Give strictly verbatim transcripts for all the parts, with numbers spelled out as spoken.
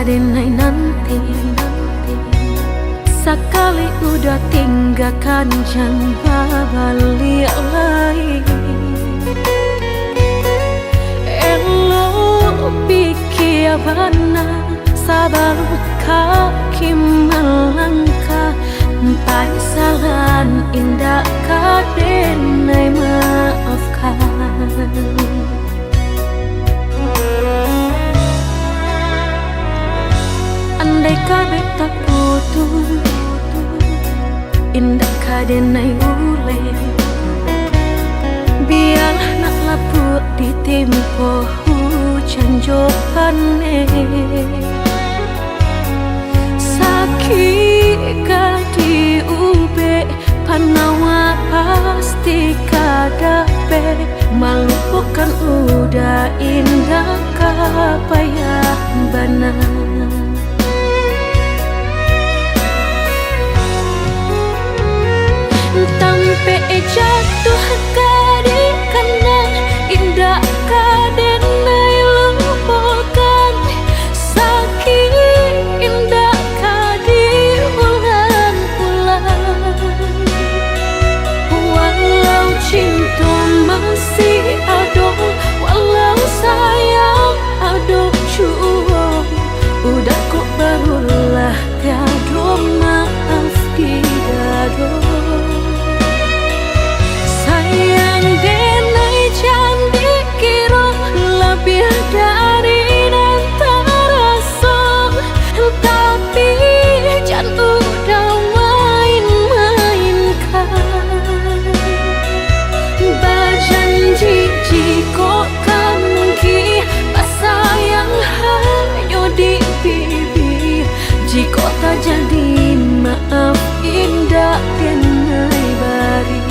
Denai nanti, sakali udah tinggakan, jan babaliak lai. Elok pikia bana sabalun kaki malangkah. Panyesalan indak ka denai maafkan. Andai kabek taputuih, indak ka denai uleh. Bialah nak lapuak ditimpo hujan jo paneh. Sakik ka diubek, panawa pasti ka dapek. Malupokan udah indak ka payah bana. Tampek jatuah ka dikanang, indak ka denai lupokan. Sakik indak ka diulang-ulang. Walau cinto masih ado, walau sayang ado juo, udah kok barulah tiado maaf di dado. Sayang denai jan dikiro labiah dari nan taraso, tapi jan udah main-mainkan. Bajanji jikok ka mungkin, basayang hanyo di bibia. Jikok tajadi, maaf indak denai bari.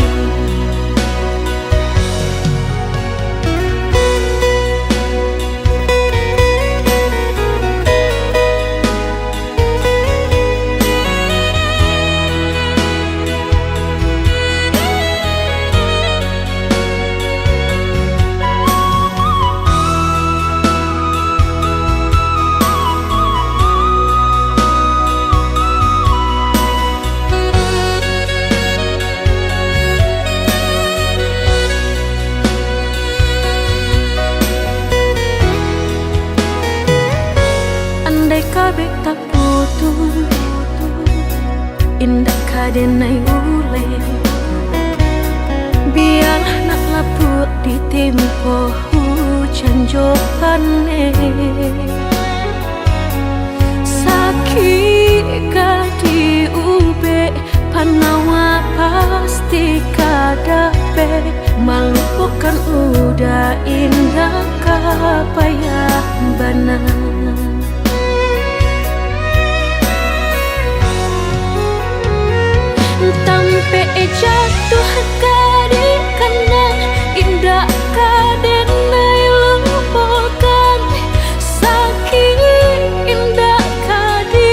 Andai kabek taputuih, indak ka denai uleh. Bialah nak lapuak ditimpo hujan jo paneh. Sakik ka diubek, panawa pasti ka dapek. Malupokan udah indak ka payah bana. Tampek jatuah ka dikanang, indak ka denai lupokan. Sakik indak ka di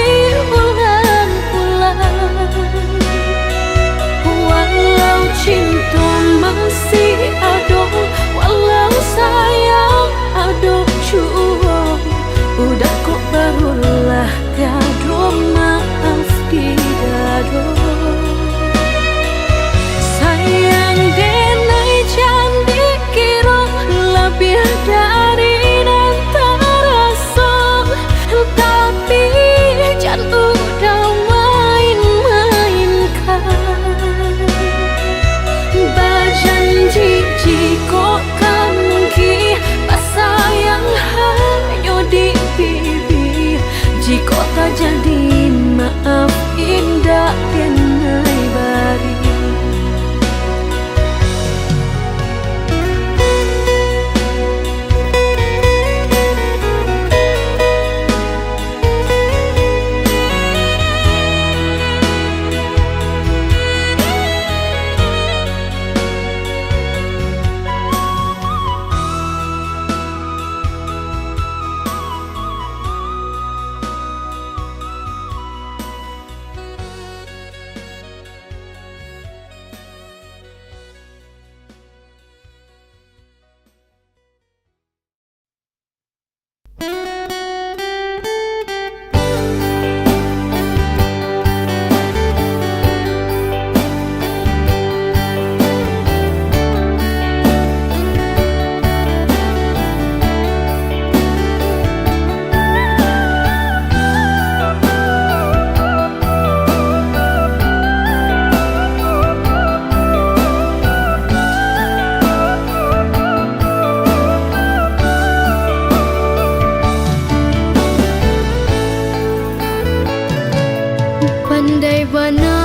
Andai bana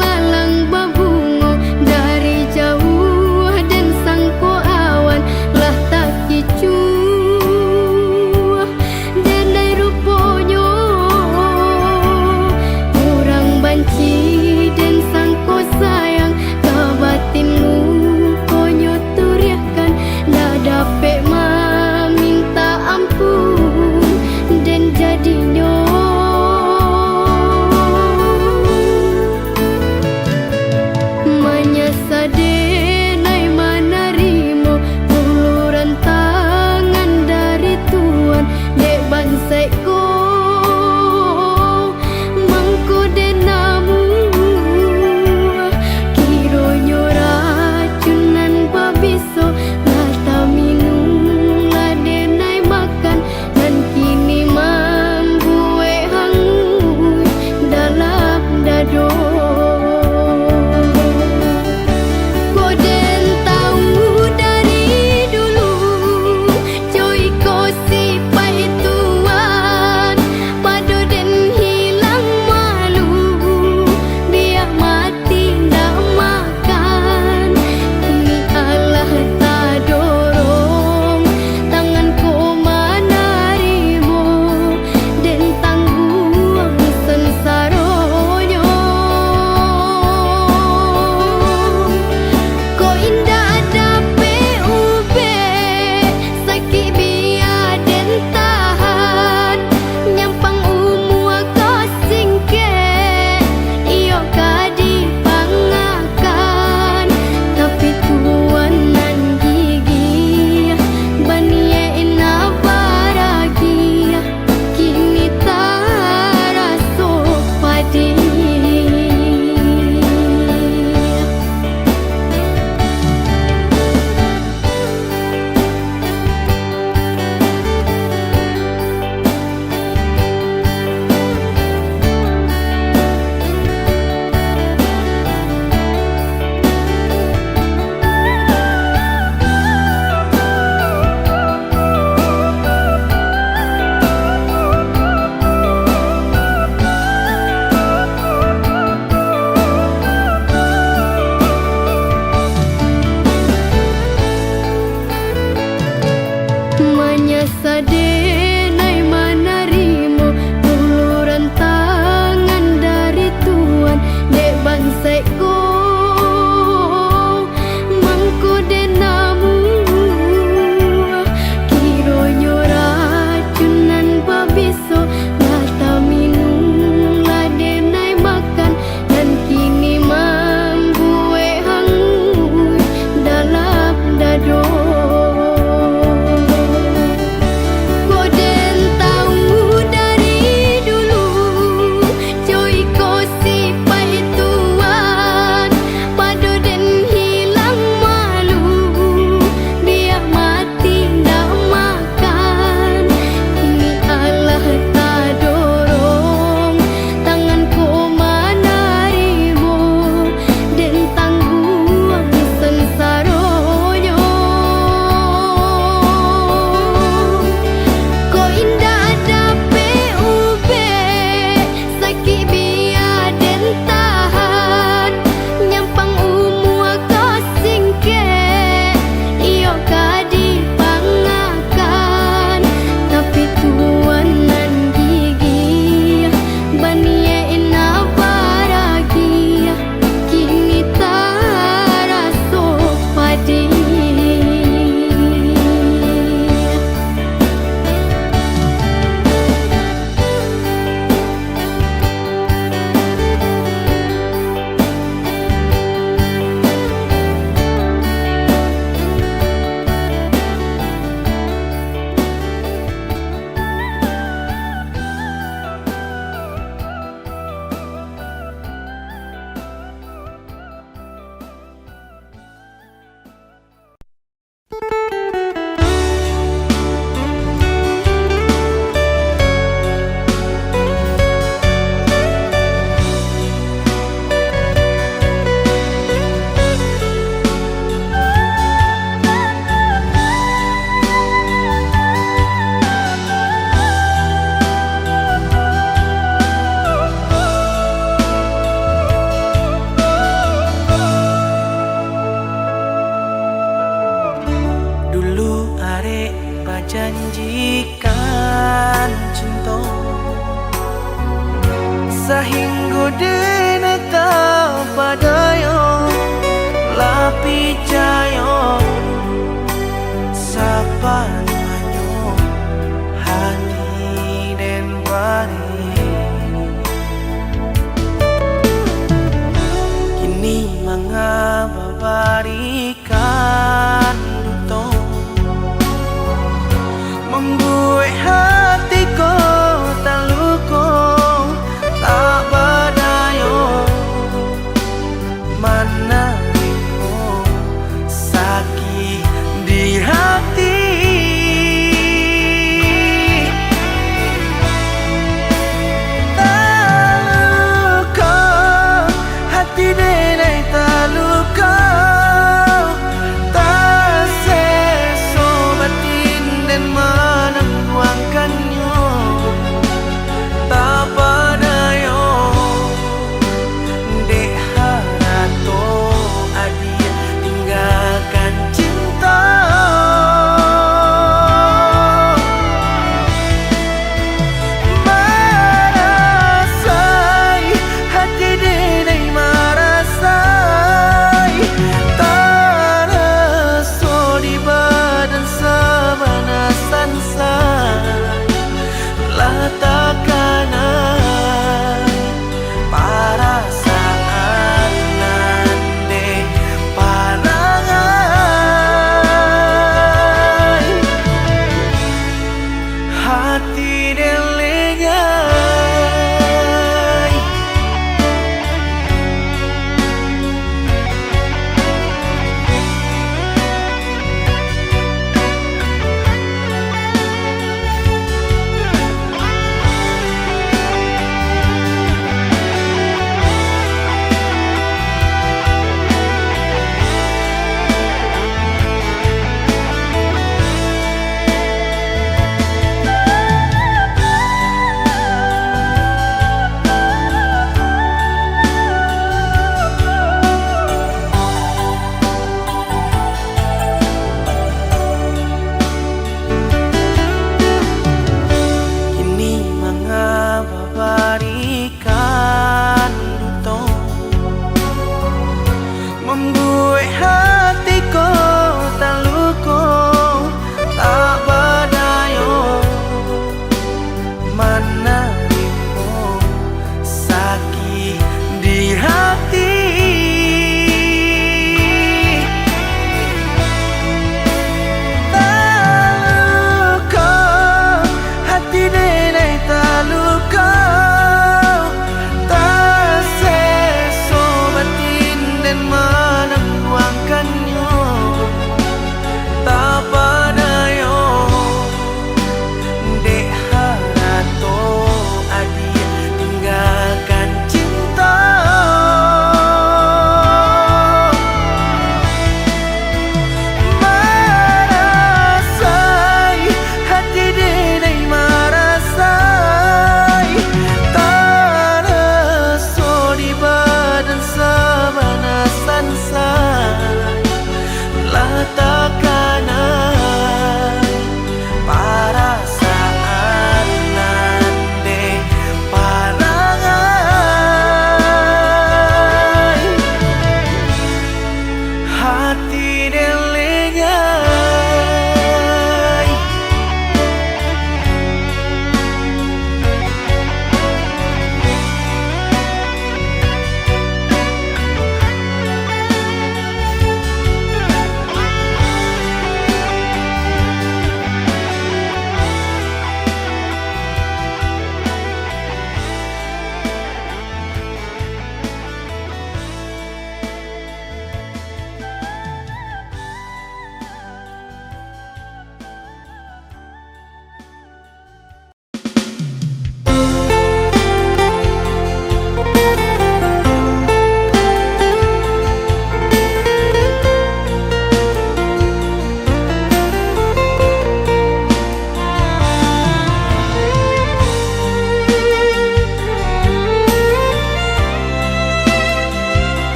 lalang babungo, dari jauah den sangko awan lah takicuah. Denai ruponyo urang banci den sangko sayang, ka batin lukonyo turiahkan, ndak dapek maminta ampun den jadinyo. Manyasa denai manarimo uluran tangan dari Tuhan, dek bansaik ko mangko den namuah. Kironyo racun nan babiso lah taminum, lah denai makan, nan kini mambuek hanguik dalam dado. Kok den tau dari dulu, jo iko sipaik Tuan, pado den hilang malu, bia mati ndak ma- kan. Kini alah tadorong, tangan ko manarimo, den tangguang sansaronyo. Dena tapadayo, lah picayo sapanuahnyo hati den bari. Kini manga babari kan duto, mambuek hati ko taluko, tak badayo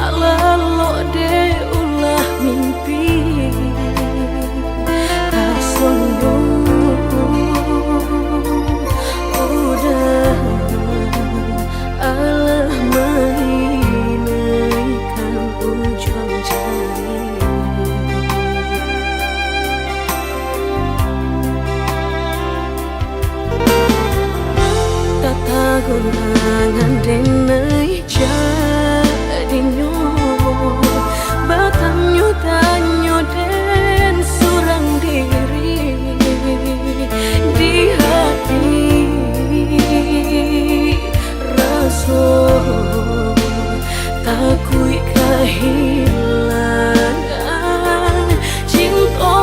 Lalok dek ulah mimpi, rasonyo udah alah mainaikan ujuang jari. Tatagulangan denai jadinyo, batanyo-tanyo den surang diri di hati, raso takuik kahilangan cinto.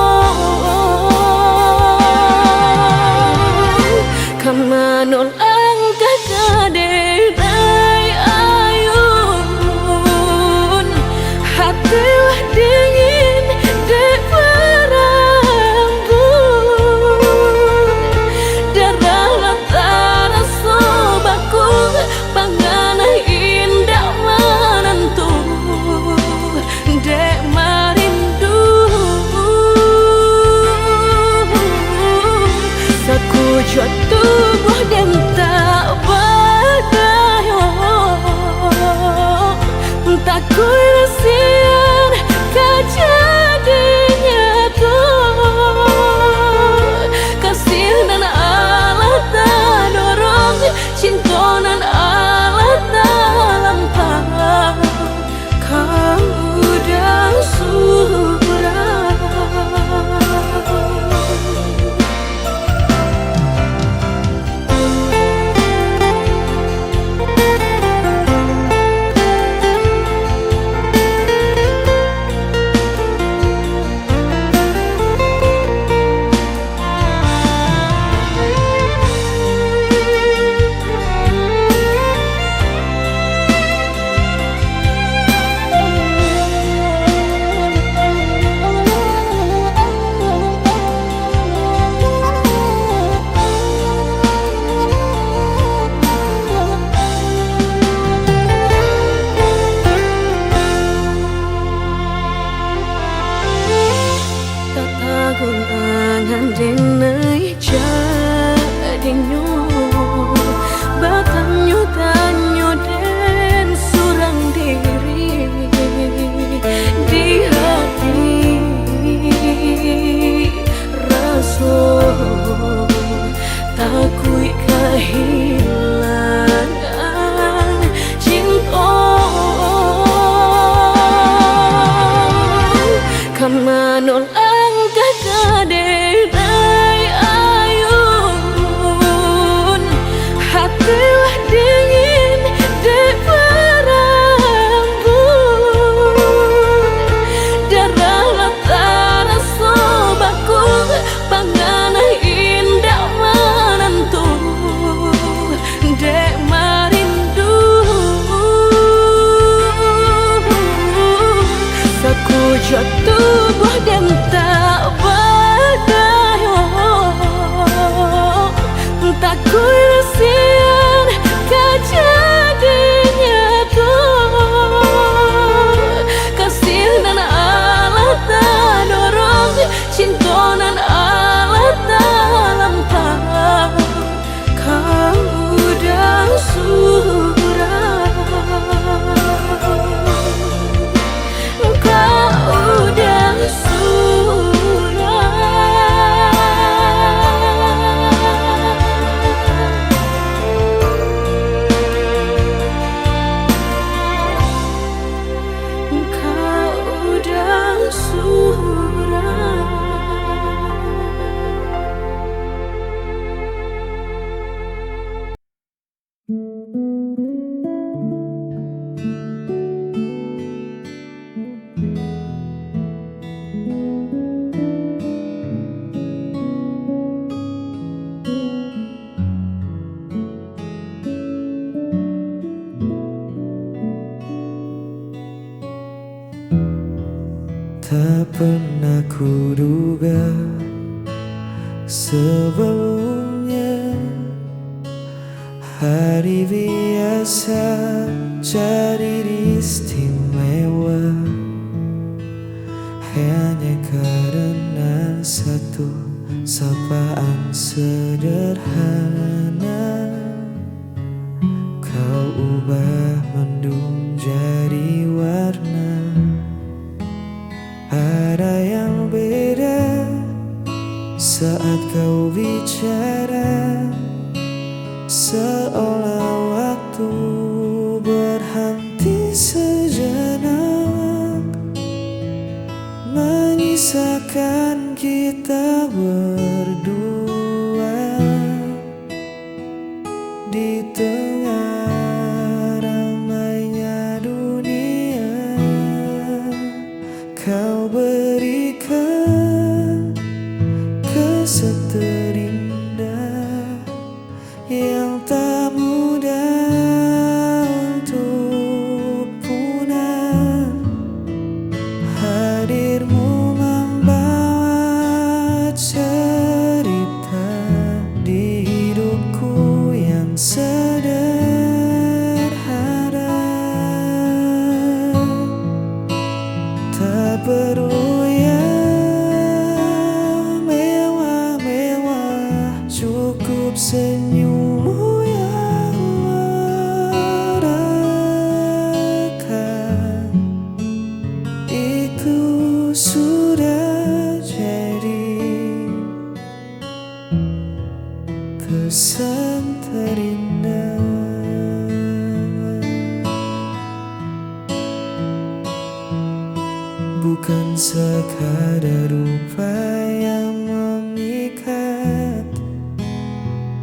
Ka mano langkah ka denai ayun, hati lah dingin dek barambun, darah lah taraso bakung, panganai indak manantu dek marindu. Sakujuak tubuah den tak badayo, takuik sian ka jadi nyato. Kasih nan alah tadorong, cinto nan alah talampau, ka udah surang. Tatagulangan denai jadinyo, batanyo-tanyo den surang diri di hati, raso takuik kahilangan cinto. Ka mano langkah ka denai ayun, hati lah dingin dek barambun, darah lah taraso bakung, panganai indak manantu dek marindu. Sakujuak tubuah den tak badayo, takuik sian ka jadi nyato. Kasih nan alah tadorong, cinto nan alah talampau, ka udah surang. Ka udah surang. Ka udah surang. Tak pernah kuduga sebelumnya, hari biasa jadi istimewa. Satu sapaan sederhana, kau ubah mendung jadi warna. Ada yang beda saat kau bicara, seolah waktu berhenti sejenak, menyisakan kita berdua. Di tengah ramainya dunia, kau berikan kesan terindah yang tak mudah untuk punah. Hadirmu membawa cerita di hidupku yang sederhana. Tak perlu yang mewah-mewah, cukup senyummu yang melekat. Itu sudah jadi kesan terindah. Bukan sekadar rupa yang memikat,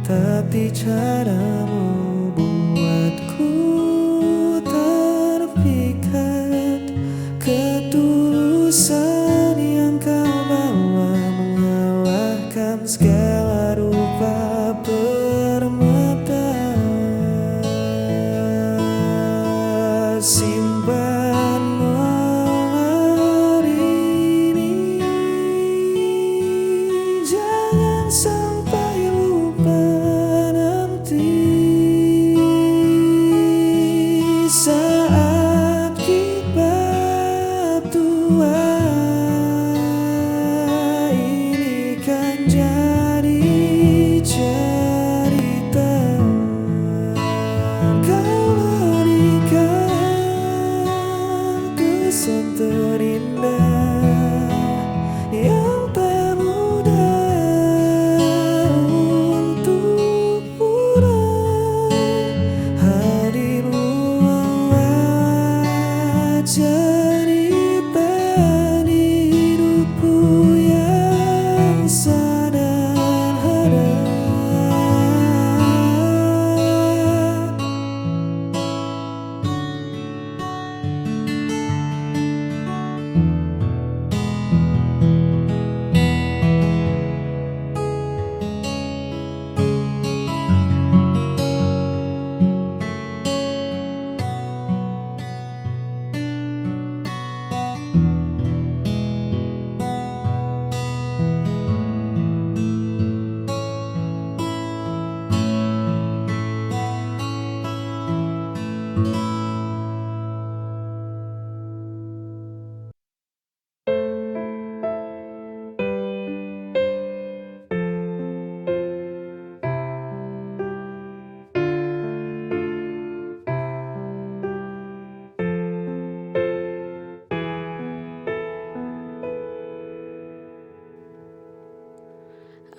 tapi caramu buatku terpikat. Ketulusan yang kau bawa mengalahkan segala rupa permata. Simpan mawar ini, jangan sampai lupa nanti. Saat kita tua, ini kan jadi cerita. Kau berikan kesan terindah yang tak mudah untuk pulang. Hadirmu membawa cerita di hidupku yang sederhana.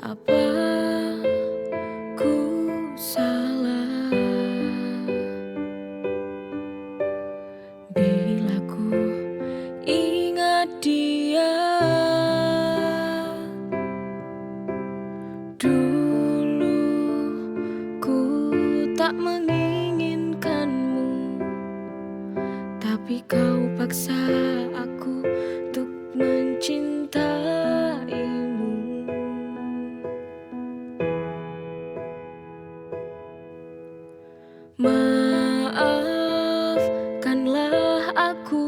Apa ku salah bila ku ingat dia? Dulu ku tak menginginkanmu, tapi kau paksa aku untuk mencintaimu. Maafkanlah aku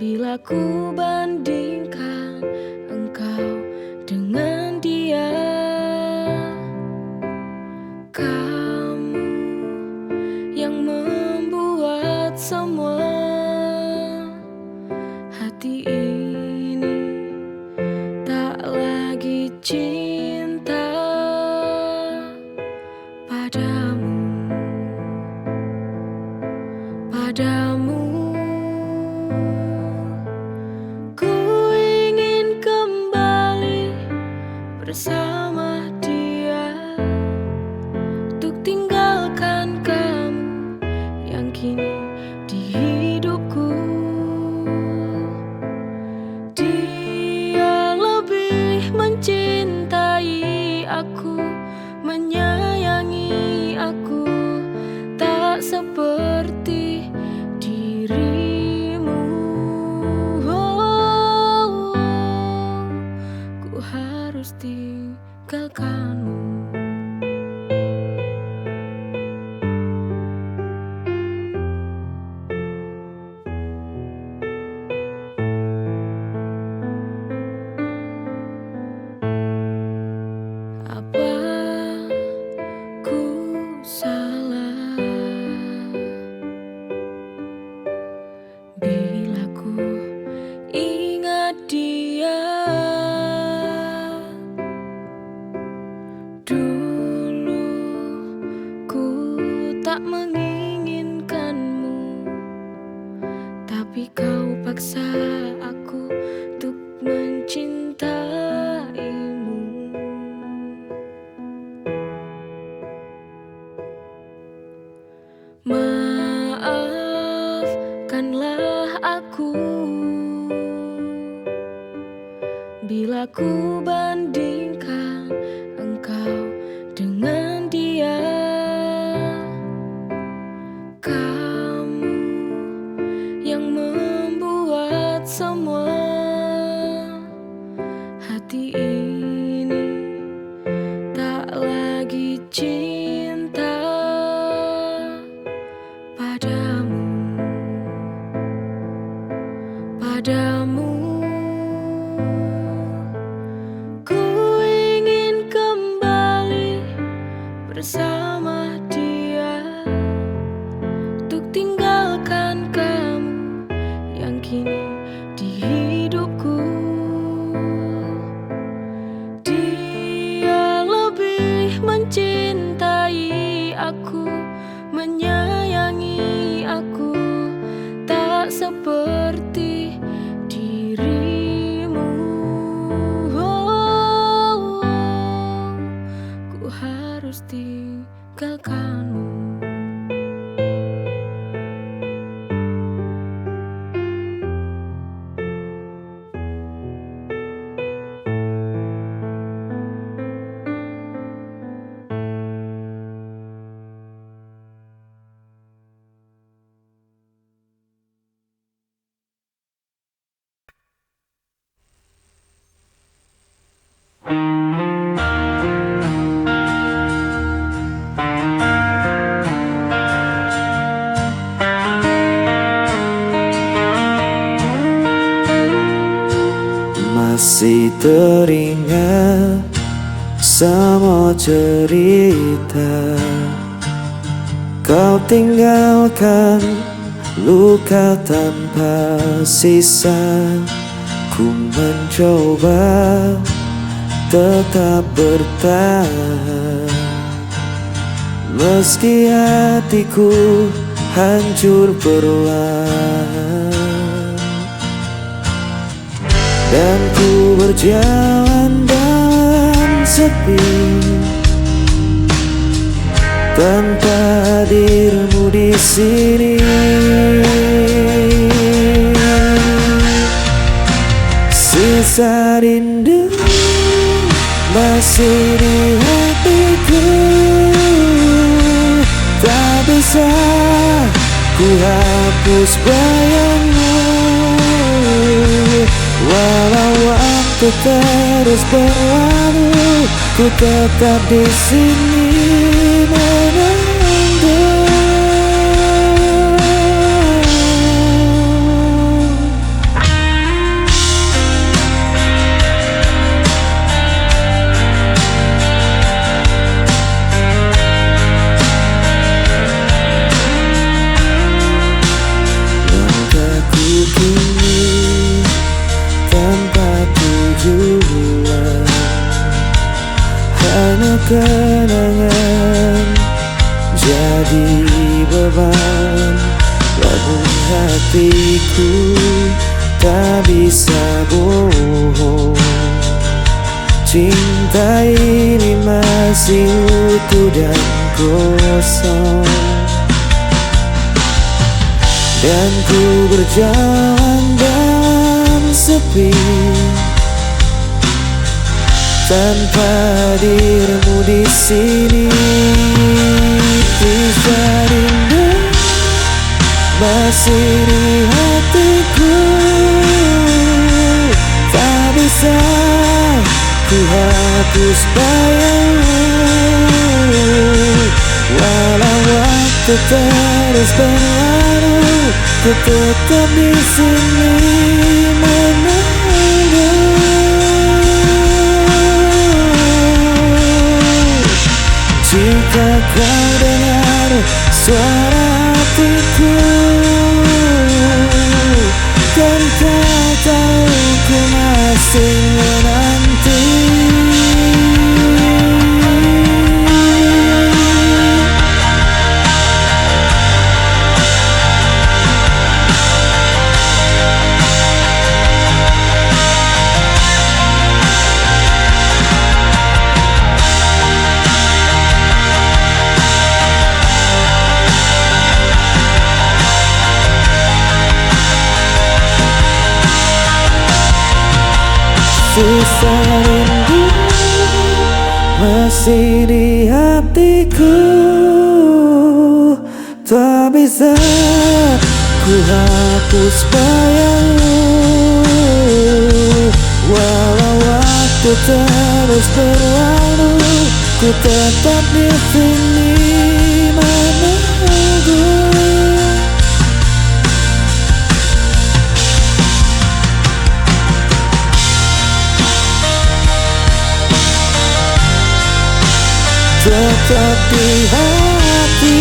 bila ku bandingkan engkau dengan dia. Kamu yang membuat semua hati ini Padamu, ku ingin kembali bersama Dia, untuk tinggalkan kamu yang kini di hidupku. Dia lebih mencintai aku, menyayangi aku, tak seperti dirimu. Oh, ku harus tinggalkanmu. Apa ku salah bila ku ingat Dia? Dulu ku tak menginginkanmu, tapi Kau paksa aku untuk mencintaimu. Maafkanlah aku bila ku bandingkan engkau dengan Dia. Kamu yang membuat semua hati ini tak lagi cinta padamu, padamu. Ku ingin kembali bersama Dia, untuk tinggalkan kamu yang kini di hidupku. Dia lebih mencintai aku, menyayangi aku, tak seperti dirimu. Oh, ku harus tinggalkanmu. Masih teringat semua cerita kau tinggalkan, luka tanpa sisa. Ku mencoba tetap bertahan, meski hatiku hancur perlahan. Dan ku berjalan dengan sepi tanpa hadirmu di sini. Sisa rindu masih di hatiku, tak bisa ku hapus bayangmu. Walau waktu terus berlalu, ku tetap di sini menunggu. Langkahku kini tanpa tujuan, hanya kenangan jadi beban. Hatiku tak bisa bohong, cinta ini masih utuh dan kosong. Dan ku berjalan dalam sepi tanpa dirimu di sini. Kisah rindu masih di hatiku, tak bisa ku hapus bayangmu. Walau waktu terus berlalu, ku tetap di sini menunggu. Jika kau dengar suara hatiku, dan kau tahu ku masih menanti. Sisa rindu masih di hatiku, tak bisa ku hapus bayangmu. Walau waktu terus berlalu, ku tetap di sini menunggu. Tetap di hati.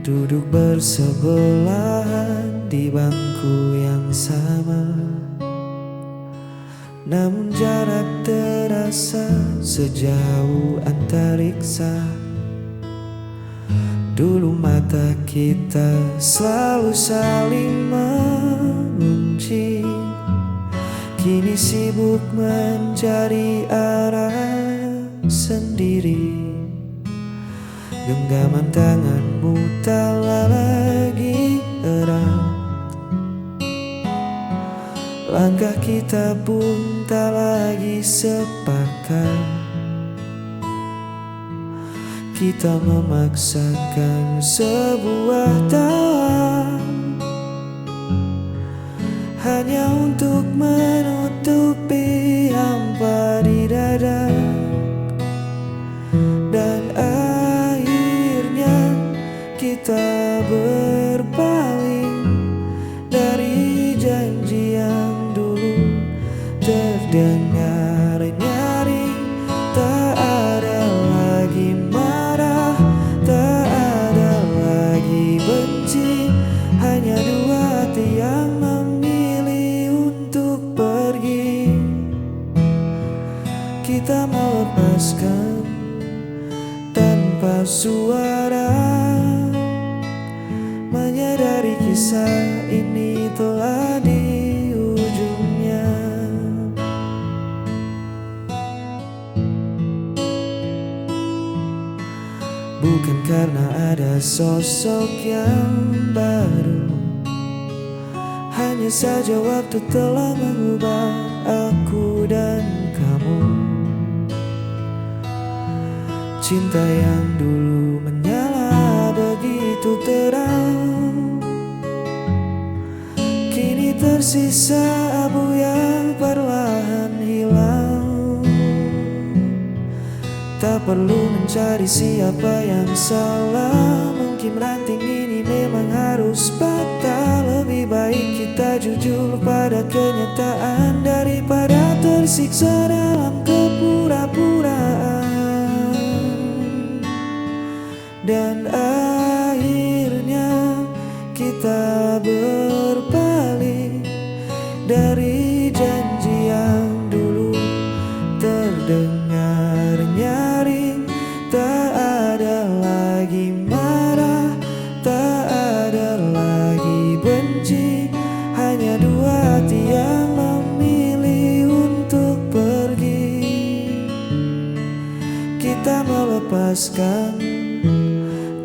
Duduk bersebelahan di bangku yang sama, namun jarak terasa sejauh antariksa. Dulu mata kita selalu saling mengunci, kini sibuk mencari arah sendiri. Genggaman tanganmu tak lagi erat, langkah kita pun tak lagi sepakat. Kita memaksakan sebuah tawa hanya untuk menutupi hampa di dada. Dan akhirnya kita berpaling dari janji yang dulu. Terdengar nyaring, tak ada lagi marah, tak ada lagi benci, hanya dua hati yang memilih untuk pergi. Kita melepaskan tanpa suara, menyadari kisah ini telah di ujungnya. Bukan karena ada sosok yang baru, hanya saja waktu telah mengubah aku dan kamu. Cinta yang dulu menyala begitu terang, kini tersisa abu yang perlahan hilang. Tak perlu mencari siapa yang salah, mungkin ranting ini memang harus patah. Lebih baik kita jujur pada kenyataan daripada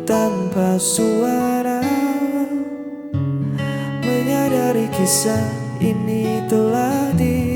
Tanpa suara, menyadari kisah ini telah di